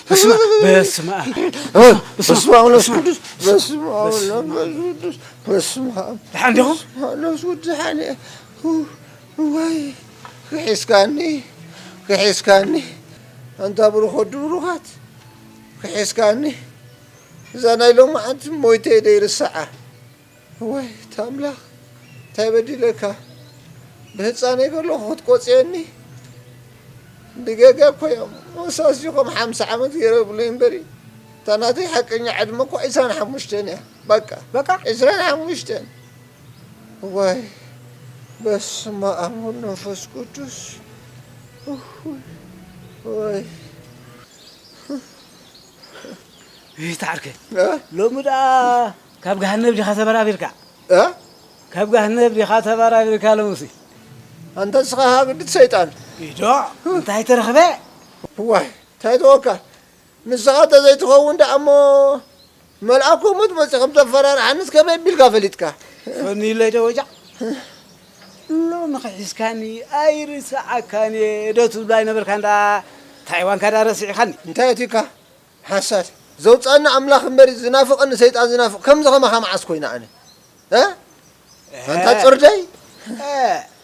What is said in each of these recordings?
በስመ በስመ ኣብ። በስመ ኣብ ወመንፈስ ቅዱስ። በስመ ኣብ ወመንፈስ ቅዱስ። በስመ ኣብ። ደሓን ዲኹም? በስመ ኣብ ወመንፈስ ቅዱስ። ደሓን እየ። ዋይ፣ ክሒስካኒ፣ ክሒስካኒ። ኣንታ ብሩኽ ወዲ ብሩኻት፣ ክሒስካኒ። እዛ ናይ ሎማዓንቲ ሞይተ እየ ደይርስዓ። ዋይ፣ እታ ኣምላኽ፣ እንታይ በዲለካ? ብህፃነይ ከለኹ ክትቆፅየኒ? ብጌጋ እኮ እዮም። ወሳሲ ከም ሓምሳ ዓመት ገይረ ብለይ እምበሪ። እታ ናተይ ሓቀኛ ዕድመ እኮ ዒስራን ሓሙሽተን እያ። በቃ። በቃ? ዒስራን ሓሙሽተን። ዋይ፣ በስመ ኣብ ወወልድ ወመንፈስ ቅዱስ። እሁይ፣ ዋይ። ይህ ተዓርከ። እ? ሎሚ ደኣ ካብ ገሃነብ ዲኻ ተበራቢርካ? እ? ካብ ገሃነብ ዲኻ ተበራቢርካ ሎምሲ? ኣንታ ንስኻ ሃግዲ ሰይጣን። ኢዶ፣ እንታይ ተረኽበ? ዋይ፣ እንታይ ተወካ? ንስኻ ተዘይትኸውን ደኣ እሞ መልኣኩ ሞት መጺኡ ከም ዘፈራርሓንስ ከመይ ቢልካ ፈሊጥካ? ፈንዩለይ ዶ ወጃዕ? ሎሚ ክሒስካኒ ኣይርስዓካን እየ ዶ ትብሎ ኣይነበርካን ደኣ? ታይዋንካ ደኣ ረሲዕኻኒ? እንታይ ኣቲካ? ሓሳድ። ዘውጻኒ ኣምላኽ እምበሪ ዝናፍቐኒ ሰይጣን ዝናፍቕ ከምዚ ከማኻ መዓስ ኮይነ ኣነ? እ? ኣንታ እ። ጽርደይ? እ፣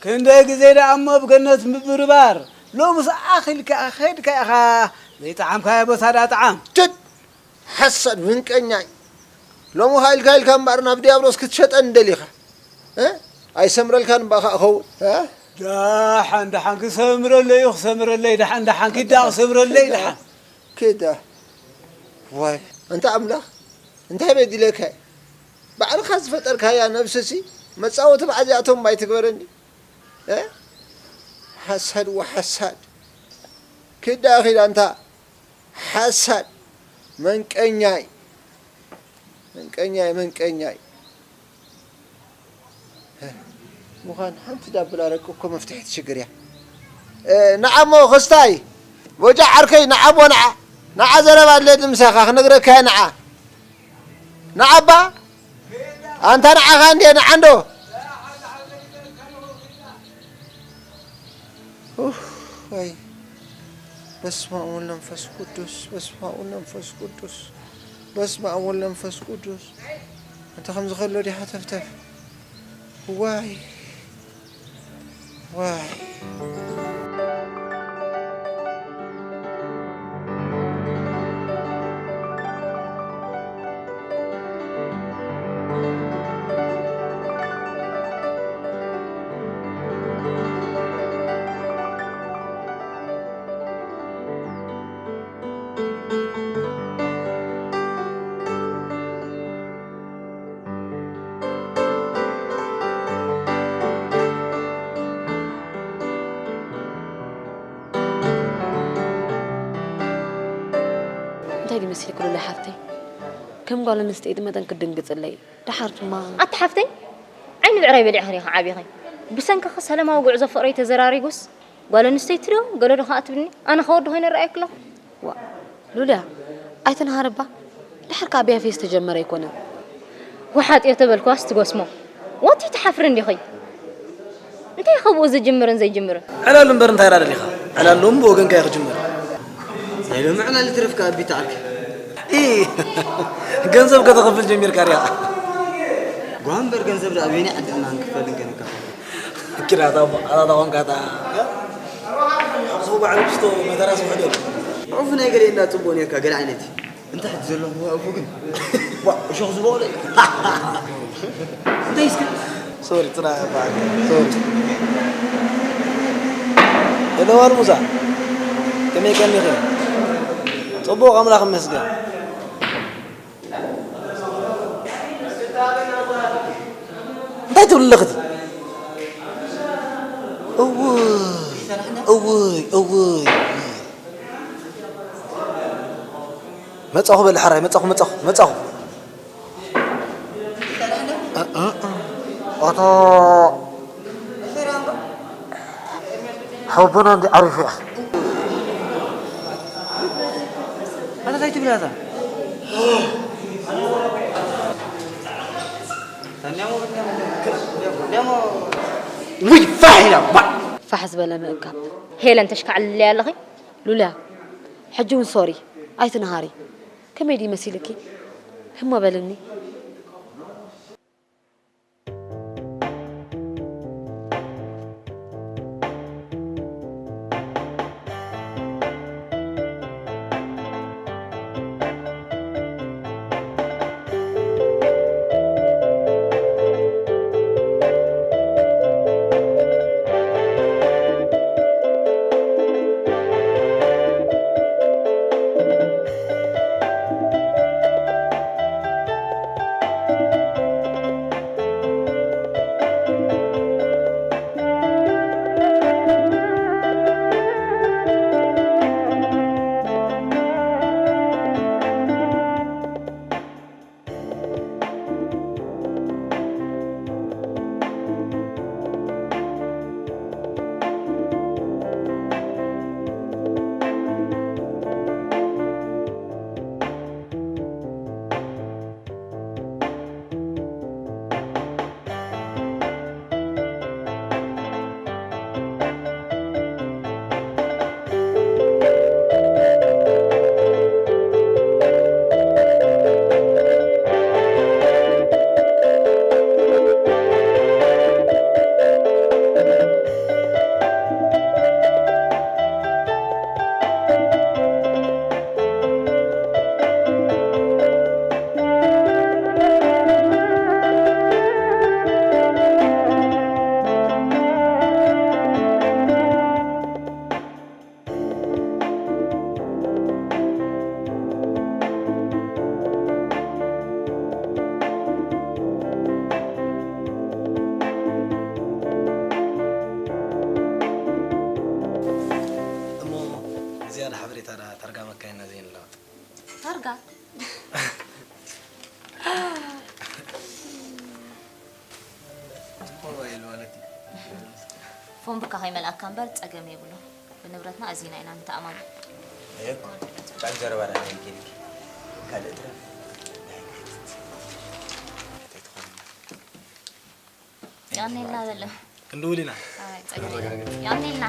ክንደይ ግዜ ደኣ እሞ ኣብ ገነት ምብርባር? ሎምስ ኣኺልካ ከድካ ኢኻ ዘይጠዓምካዮ ቦታ ደኣ ጥዓም። ትት! ሓሳድ ምንቀኛይ። ሎሚ ኸኣ ኢልካ ኢልካ እምበኣር ናብ ዲያብሎስ ክትሸጠኒ ደሊኻ። እ? ኣይሰምረልካን እባ ኸኣ ኸውን። እ? ደሓን ደሓን ክሰምረለይ እዩ፣ ክሰምረለይ፣ ደሓን ደሓን ኪዳ ክሰምረለይ፣ ደሓን። ኪዳ። ዋይ፣ ኣንታ ኣምላኽ፣ እንታይ በዲለካ እየ? ባዕልኻ ዝፈጠርካያ ነብስሲ መጻወቲ ብዓዚኣቶም እባ ኣይትግበረኒ። እ? ሓሳድ ወሓሳድ። ኪዳ ኺድ ኣንታ ሓሳድ። መንቀኛይ። መንቀኛይ፣ መንቀኛይ። ምዃን ሓንቲ ዳብል ኣረቂ እኮ መፍትሒ እቲ ሽግር እያ። እ፣ ንዓሞ ክስታይ፣ ወጃ ዓርከይ፣ ንዓሞ ንዓ፣ ንዓ ዘረባ ኣለ ድምሳኻ ክነግረካ እየ፣ ንዓ። ንዓባ፣ ኣንታ ንዓኻ እንዴ፣ ንዓ እንዶ። ኡፍ፣ ኣይ፣ በስመ ኣብ ወወልድ ወመንፈስ ቅዱስ፣ በስመ ኣብ ወወልድ ወመንፈስ ቅዱስ፣ በስመ ኣብ ወወልድ ወመንፈስ ቅዱስ። ኣንታ ከምዚ ከሎ ዲኻ ተፍተፍ? ዋይ፣ ዋይ። እንታይ ድዩ መሲልኪ ሉላ ሓፍተይ? ከም ጓል ኣንስተይቲ መጠን ክትድንግጽለይ። ደሓር ድማ ኣታ ሓፍተይ፣ ዓይኒ ብዕራይ በሊዕኺ ዲኺ ዓቢኺ? ብሰንክኺ ሰላማዊ ጉዕዞ ፍቕረይ ተዘራሪጉስ፣ ጓል ኣንስተይቲ ዶ ገለ ዶ ከኣ ትብልኒ? ኣነ ከ ወዲ ኮይነ ይረኣየኪ ኣለኹ? ዋእ፣ ሉልያ፣ ኣይትንሃርባ። ደሓር ከኣ ብያ ፌስ ተጀመረ ኣይኮነን። ወሓጥዮ ተበልክዋስ ትጎስሞ። ዋቲ ትሓፍሪ እንዲኺ? እንታይ ከብኡ ዝጅምርን ዘይጅምርን? ዕላል እምበር እንታይ ደኣ ደሊኻ? ዕላል ሎም ብወገንካ እዩ ክጅምር። ናይ ሎሚ ዕላል ይትረፍካ ኣቢት ዓርኪ። ኢ፣ ገንዘብ ከተኸፍል ጀሚርካ ሪኣ። ጓ እምበር ገንዘብ ደኣ በየናይ ዕድልና ክንክፈልን ከነካፍልን? ኪዳ እታ ኣታ ኮንካ እታ። ዝኹ በዓል ክስቶ መተራስ ውሕደሉ። ዑፍ ናይ ገለ እንዳ ጽቡቕ ነርካ ገለ ዓይነት እዩ። እንታይ ሕጂ ዘለኹ ኣፉ ግን? ዋ፣ እሾኽ ዝበቖለ እዩ። እንታይ እስከ? ሶሪ፣ ጽናሕ እባ፣ ሶሪ። ሄሎ፣ ማርሙዛ። ከመይ ቀኒኺ? ጽቡቕ፣ ኣምላኽ ይመስገን። እንታይ ትብሊ ኣለኽቲ? እውይ፣ እውይ፣ እውይ። መጻኹ በል ሓራይ፣ መጻኹ፣ መጻኹ፣ መጻኹ። እ፣ እ፣ እ። ኣታ ሓወቦና እንዲ ዓሪፉ እያ። ኣታ እንታይ ትብል ኣታ? ውይ፣ ፋሕ ኢላ፣ ባ- ፋሕ ዝበለ ምእካብ። ሄለን ተሽካዕልለይ ኣለኺ? ሉልያ፣ ሕጂ እውን ሶሪ። ኣይትንሃሪ። ከመይ ድዩ መሲልኪ? ህሞ በልኒ። እሞ ዝያዳ ሓበሬታ ዳ ታርጋ መካይንና ዘይንለዋጥ። ታርጋ? ጽቡቕ ኢሉ ማለት እዩ። ፎን ብካ ከይመልኣካ እምበር ጸገም የብሉን። ብንብረትና ኣዚና ኢና ንተኣማመን። እየ ጫፍ ዘረባና ናይ ጌልኪ ካልእ ትረፍ። እንታይ ትኾንና? ያኔና በለ። ክንድውል ኢና። ኣይ፣ ጸገም የለን። ያኔና።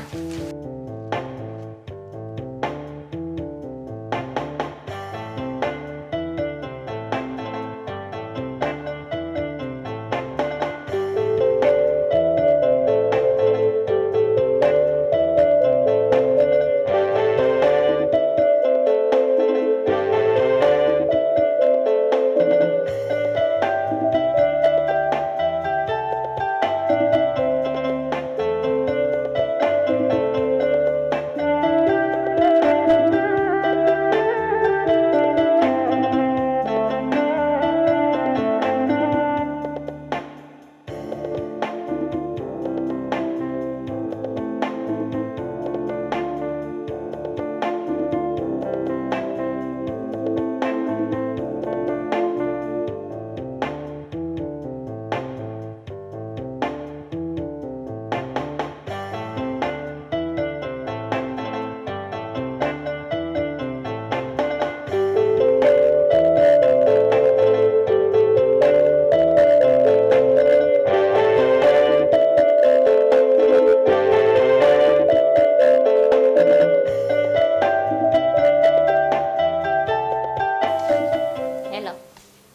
ሄሎ፣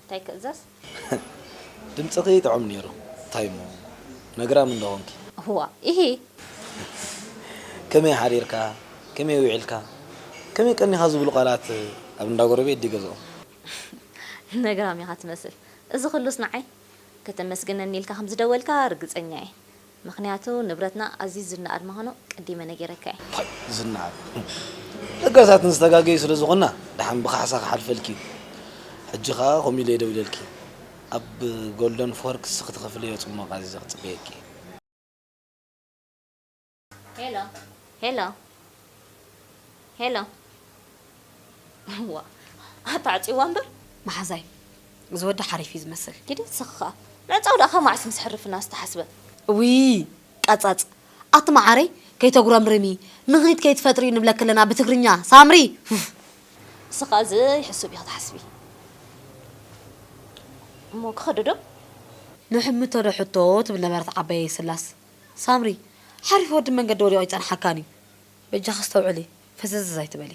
እንታይ ክእዘዝ? ድምፅኺ ጥዑም ነይሩ። እንታይ እሞ ነግራም እንዶ ኾንኪ? እዋ፣ ኢሂ። ከመይ ሓዲርካ? ከመይ ውዒልካ? ከመይ ቀኒኻ ዝብሉ ቃላት ኣብ እንዳ ጎረቤት ድዩ ገዝኦም? ነግራም ኢኻ ትመስል። እዚ ኩሉስ ንዓይ? ከተመስግነኒ ኢልካ ከም ዝደወልካ ርግጸኛ እየ። ምኽንያቱ ንብረትና ኣዝዩ ዝነኣድ ምዃኑ ቀዲመ ነጊረካ እየ። ፓይ፣ ዝነኣድ። ለጋሳት ዝተጋገዩ ስለ ዝኾንና፣ ደሓን ብኻሕሳ ክሓልፈልኪ እዩ። ሕጂ ኸኣ ከምኡ ኢለ እየ ደው ኢለልኪ። ኣብ ጎልደን ፎርክስ ክትኸፍልዮ ጽሙቕ ኣዚዘ ክጽበየኪ እየ። ሄሎ፣ ሄሎ፣ ሄሎ። ዋ፣ ኣታ ዕጽዋ እምበር። መሓዛይ፣ እዚ ወዲ ሓሪፍ እዩ ዝመስል። ኪዲ ንስኺ ኸኣ። ምዕጻው ደኣ ካብ መዓስ ምስ ሕርፍና ዝተሓስበ? እውይ፣ ቀጻጽ። ኣቲ መዓረይ፣ ከይተጉረምርሚ፣ ምኽኒት ከይትፈጥሪ ንብለኪ ኣለና ብትግርኛ። ሳምሪ! ኡፍ። ንስኻ እዚ ይሕሱብ ኢኻ ትሓስቢ። እሞ ክኸዶ ዶ? ንሕምቶ ዶ ሕቶ ትብል ነበረት ዓባየይ ስላስ። ሳምሪ፣ ሓሪፍ ወዲ መንገዲ ወዲቑ ኣይጸንሓካን እዩ። በጃኺ ኣስተውዕሊ፣ ፈዘዝ ኣይትበሊ።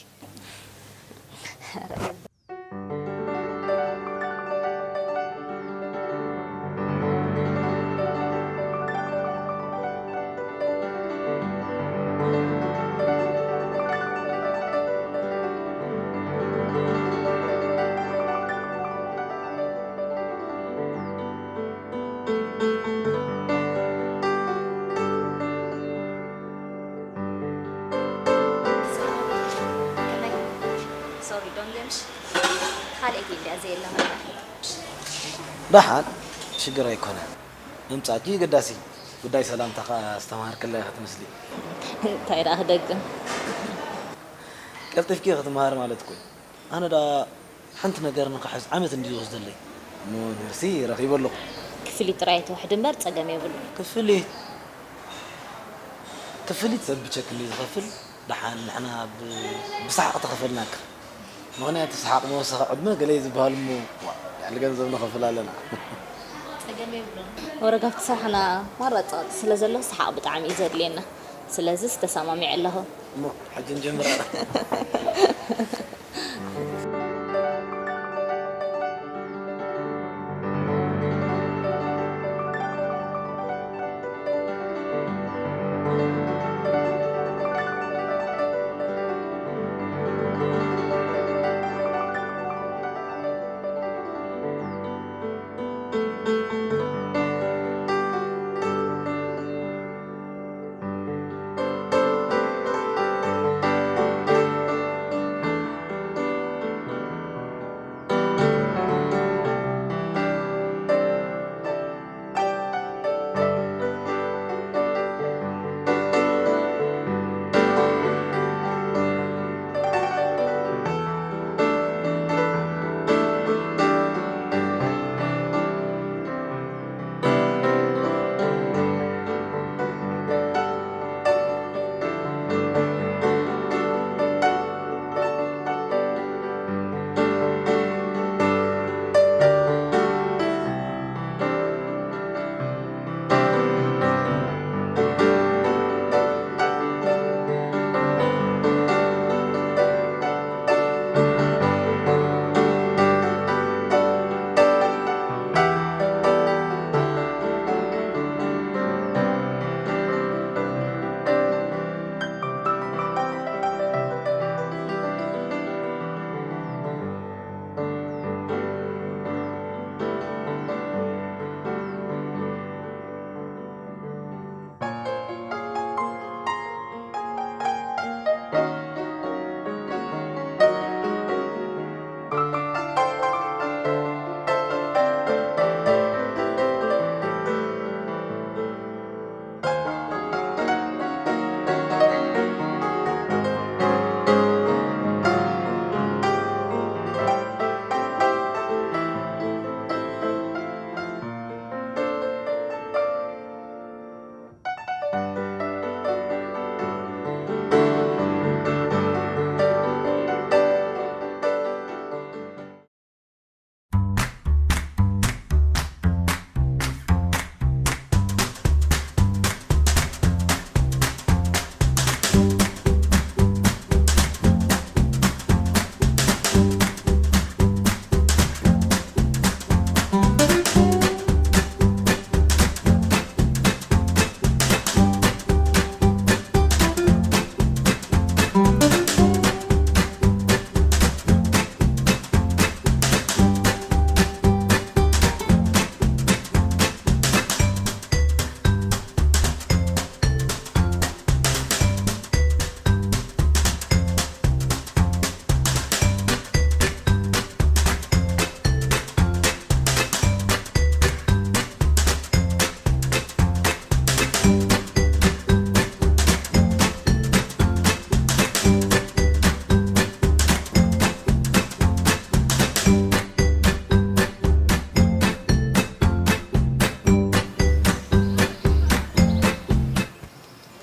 ካልእ ጊዜ እያ ዘየላ ማለት። ደሓን፣ ሽግር ኣይኮነን። ምምጻእኪ ገዳሲ። ጉዳይ ሰላምታ ከኣ ኣስተምሃርክላ ኢኺ ትመስሊ። እንታይ ደኣ ክደግም? ቀልጢፍኪ ኢኺ ትምሃሪ ማለት እኮ እዩ። ኣነ ደኣ ሓንቲ ነገር ንኽሕዝ ዓመት እንድዩ ዝወስደለይ። እሞ ምህርሲ ረኺበ ኣለኹ። ክፍሊት ጥራይ ኣይትውሕድ እምበር ጸገም የብሉን። ክፍሊት? ክፍሊት ሰብ ብቸክ እንድዩ ዝኸፍል፣ ደሓን ንሕና ብ-፣ ብሰሓቕ ተኸፈልናካ። ምኽንያቱ ሰሓቕ መወሰኺ ዕድመ ገለ እዩ ዝበሃል እሞ፣ ዋ፣ ልዕሊ ገንዘብ ንኸፍል ኣለና። ጸገም የብሉን። ወረ ካብቲ ስራሕና ማራ ጸቕጢ ስለ ዘሎ ሰሓቕ ብጣዕሚ እዩ ዘድልየና። ስለዚስ ተሰማሚዐ ኣለኹ። እሞ ሕጂ ንጀምር።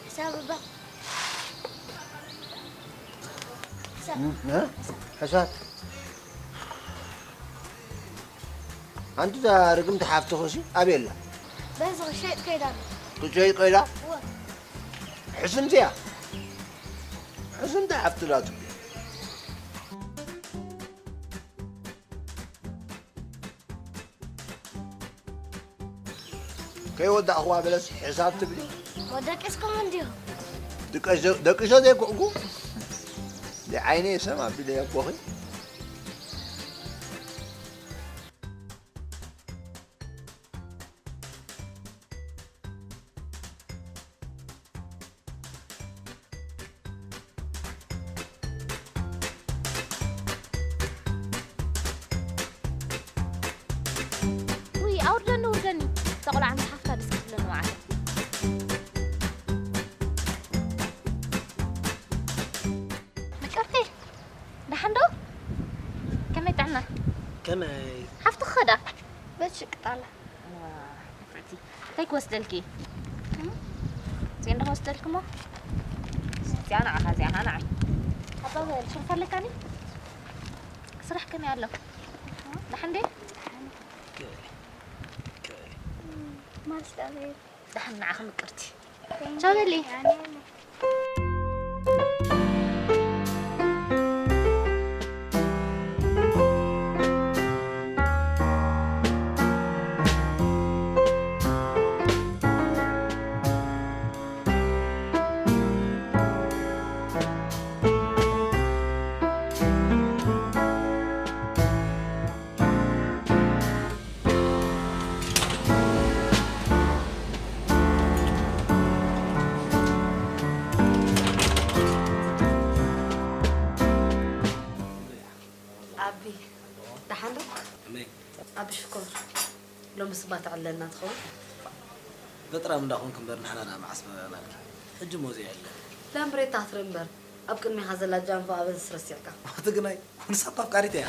ሕሳብ እባ። ሕሳብ። እ? ሕሳብ። ኣንቲ እዛ ርግምቲ ሓፍትኺሲ ኣበይ ኣላ? በዚ ክሸይጥ ከይዳ ኣላ። ክሸይጥ ከይዳ? እወ። ሕስምቲ እያ። ሕስምቲ ሓፍቲ ላትኪ። ከይወዳእኽዋ በለስ ሕሳብ ትብሊ? ወደቂስኩም እንዲሁ። ድቀ-፣ ደቂሶ ዘይኮንኩ። ንዓይነይ ሰም ኣቢለ ኣቦኺ። ቆልዓ ምስ ሓፍታ ደስ ክብለኒ መዓት። ምቅርቲ፣ ደሓን ዶ? ከመይ ጥዕና? ከመይ? ሓፍቲ ክኸዳ? በት ሽቅጣላ። ዋ፣ ንፍዕቲ። እንታይ ክወስደልኪ? እም? እዚአን ዶ ክወስደልኪ እሞ? እዚኣ ንዓኻ፣ እዚኣ ኸዓ ንዓይ። ኣባ በል፣ ሽርፍ ኣለካኒ? ስራሕ ከመይ ኣሎ? ደሓን ዶ? ከመይ? ከመይ? እም፣ ማርሽ ዳቤት። ደሓን ንዓኺ ምቅርቲ። ቻው በሊ። ኣቢ፣ ደሓን ዶ? ከመይ? ኣቢ ሽኮር፣ ሎሚ ስባ ተዕለልና ትኸውን? በጥራም እንዳኾንክ እምበር ንሕና ዳ መዓስ በላናልኪ? ሕጂ ሞዚ የለን። ላምብሬታ ትርኢ እምበር፣ ኣብ ቅድሜኻ ዘላ ጃንፎ ኣበዝስ ረሲዕካ። ትግናይ፣ ንሳ እኮ ኣፍቃሪት እያ።